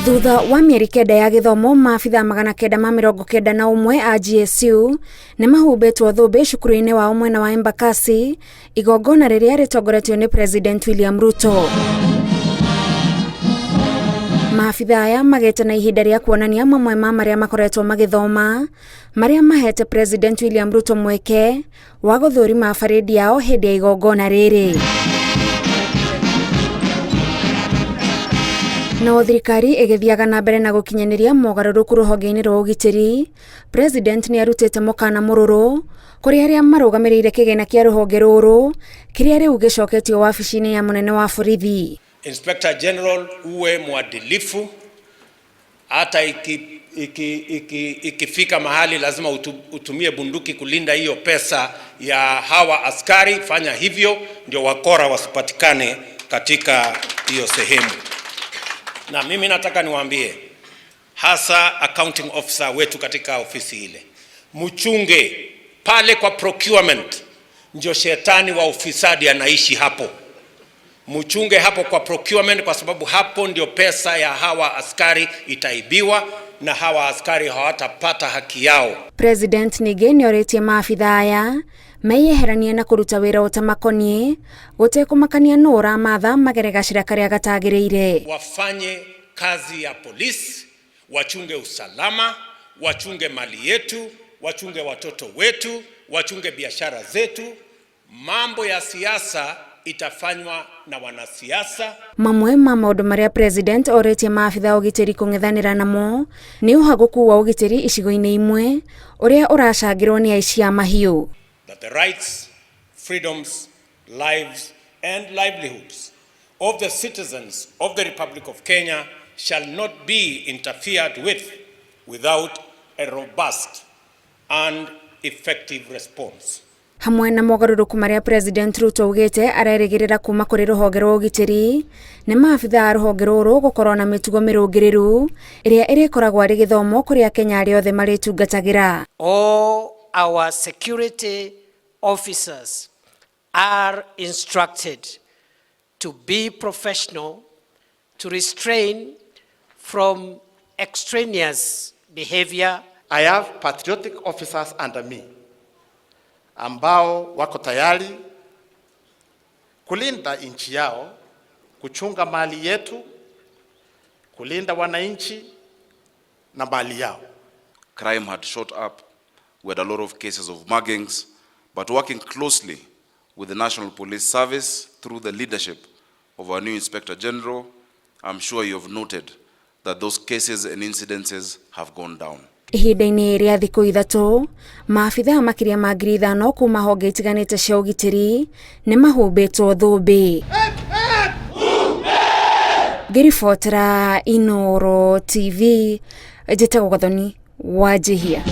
Thutha wa mĩeri 9 ya gĩthomo, maabithaa 991 a GSU nĩ mahumbĩtwo thũmbĩ cukuru-inĩ wao mwena wa Embakasi, igongona rĩrĩa rĩtongoretio nĩ President William Ruto. Maabithaa aya magĩte na ihinda rĩa kuonania mamwe ma marĩa makoretwo magĩthoma, marĩa mahete President William Ruto mweke wa gũthũrima barĩndi yao hĩndĩ ya igongona rĩrĩ. No thirikari ĩgĩthiaga na mbere na gũkinyanĩria mogarũrũku rũhonge-inĩ rwa ũgitĩri, President nĩ arutĩte mũkana mũrũrũ kũrĩ arĩa marũgamĩrĩire kĩgĩna kĩa rũhonge rũrũ kĩrĩa rĩu gĩcoketio wabici-inĩ ya mũnene wa borithi. Inspector General, uwe mwadilifu hata ikifika mahali lazima utumie bunduki kulinda hiyo pesa ya hawa askari, fanya hivyo ndio wakora wasipatikane katika hiyo sehemu. Na mimi nataka niwaambie hasa accounting officer wetu katika ofisi ile, mchunge pale kwa procurement, ndio shetani wa ufisadi anaishi hapo. Mchunge hapo kwa procurement, kwa sababu hapo ndio pesa ya hawa askari itaibiwa na hawa askari hawatapata haki yao. President ningĩ nĩ orĩtie maabithaa aya meyeheranie na kũruta wĩra ũtamakoniĩ gũtekũmakania nũ ũramatha magere gacĩra karĩa gatagĩrĩire. Wafanye kazi ya polisi, wachunge usalama, wachunge mali yetu, wachunge watoto wetu, wachunge biashara zetu. Mambo ya siasa itafanywa na wanasiasa. Mamwe ma maũndũ marĩa President orĩtie maabithaa ũgitĩri kũng'ethanĩra namo nĩ ũhagũku wa ũgitĩri icigo-inĩ imwe ũrĩa ũracangĩrwo nĩ aici a mahiũ. That the rights, freedoms, lives and livelihoods of the citizens of the Republic of Kenya shall not be interfered with without a robust and effective response. Hamwe na mogarũrũku marĩa President Ruto augĩte arerĩgĩrĩra kuma kũrĩ rũhonge rwa ũgitĩri nĩ maabithaa a rũhonge rũrũ gũkorwo na mĩtugo mĩrũngĩrĩru ĩrĩa ĩrĩkoragwo arĩ gĩthomo kũrĩ Akenya arĩa othe marĩtungatagĩra. All our security officers are instructed to be professional, to restrain from extraneous behavior. I have patriotic officers under me ambao wako tayari kulinda nchi yao, kuchunga mali yetu, kulinda wananchi na mali yao. Crime had shot up. We had a lot of cases of muggings, but working closely with the National Police Service through the leadership of our new Inspector General, I'm sure you have noted that those cases and incidences have gone down. Ihinda-inĩ rĩa thikũ 3, maabithaa makĩria ma 5,000 kuma honge itiganĩte cia ũgitĩri nĩ mahumbĩtwo thũmbĩ. Ngĩribotera Inooro TV, njĩtagwo Gathoni Wanjihia.